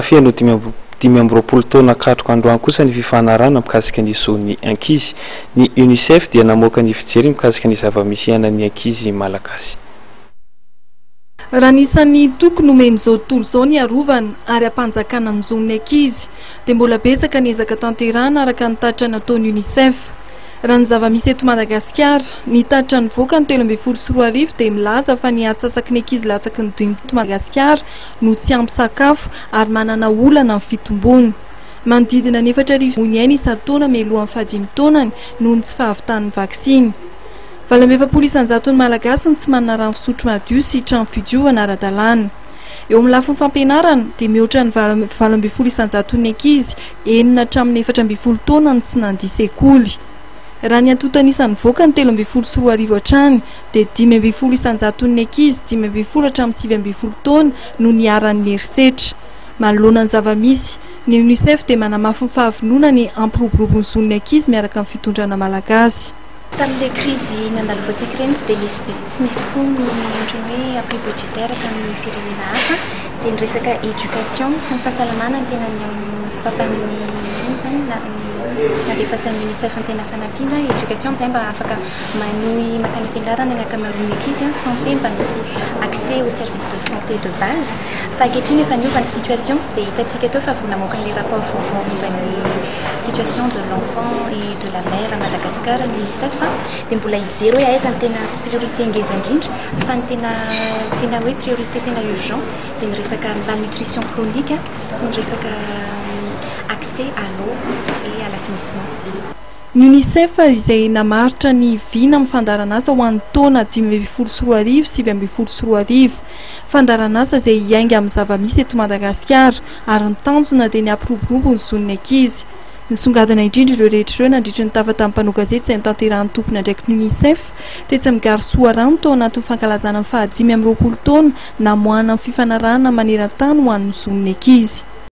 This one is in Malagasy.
Feno 25 taona katroka androany kosa ny fifanarahana mikasika ny zon'ny ankizy. Ny UNICEF dia namoaka ny fijery mikasika ny zava-misy iainan'ny ankizy malagasy. Raha anisan'ny toky nomen'izao tontolo izao ny harovana ary hampanjakana ny zon'ny ankizy dia mbola betsaka ny ezaka tanterahana araka ny tatitra nataon'ny UNICEF. Raha ny zava-misy eto Madagasikara, ny tatitra nivoaka ny 2013 dia milaza fa ny antsasaky ny ankizy latsaky ny dimy eto Madagasikara no tsy ampy sakafo ary manana olana amin'ny fitomboana. Manodidina ny 4000 ny aina isan-taona mialohan'ny fahadimy taonany noho ny tsy fahavitan'ny vaksiny. 48% ny Malagasy no tsy manana rano fisotro madio sy trano fidiovana ara-dalàna. Eo amin'ny lafiny fampianarana dia mihoatra ny 18% ny ankizy enina hatramin'ny 14 taona no tsy nandia sekoly. Raha ny antontan'isa nivoaka ny 2013 hatrany dia 15% ny ankizy 15 hatramin'ny 19 taona no niharan'ny herisetra. Manoloana ny zava-misy, ny UNICEF dia manamafy ny fahavononany hampiroborobo ny zon'ny ankizy miaraka amin'ny fitondrana malagasy. Tamin'ilay krizy nandalovantsika ireny tsy dia nisy be, tsy nisy koa ny ohatran'ny hoe appui budgétaire tamin'ny firenena hafa, dia ny resaka éducation sy ny fahasalamana no tena papan'ny ino izany nandefasan'ny UNICEF ny tena fanampiana, éducation amin'izay mba afaka manohy mankany am-pianarana ny ankamaroan'ny ankizy, santé mba misy accès au service de santé de base, fa ankehitriny efa niova ny situation dia hitantsika teo fa vao namoaka an'ilay rapport vaovao momba ny situation de l'enfant et de la mère à Madagascar ny UNICEF dia mbola hijery hoe aiza ny tena priorité ngeza indrindra fa ny tena tena hoe priorité tena urgent dia ny resaka malnutrition chronique sy ny resaka accès à l'eau et à l'assainissement. Ny UNICEF izay namaritra ny vina amin'ny fandaharanasa ho an'ny taona 2015 2019. Fandaharanasa izay hiainga amin'ny zava-misy eto Madagasikara ary ny tanjona dia ny hampiroborobo ny zon'ny ankizy. Nisongadina indrindra ireo rehetra ireo nandritry ny tafa tamin'ny mpanao gazety izay notanterahan'ny tompon'andraikitry ny UNICEF tetsy amin'ny Gare Soarano tao anatin'ny fankalazana ny faha 25 taona namoahana ny fifanarahana maneran-tany ho an'ny zon'ny ankizy.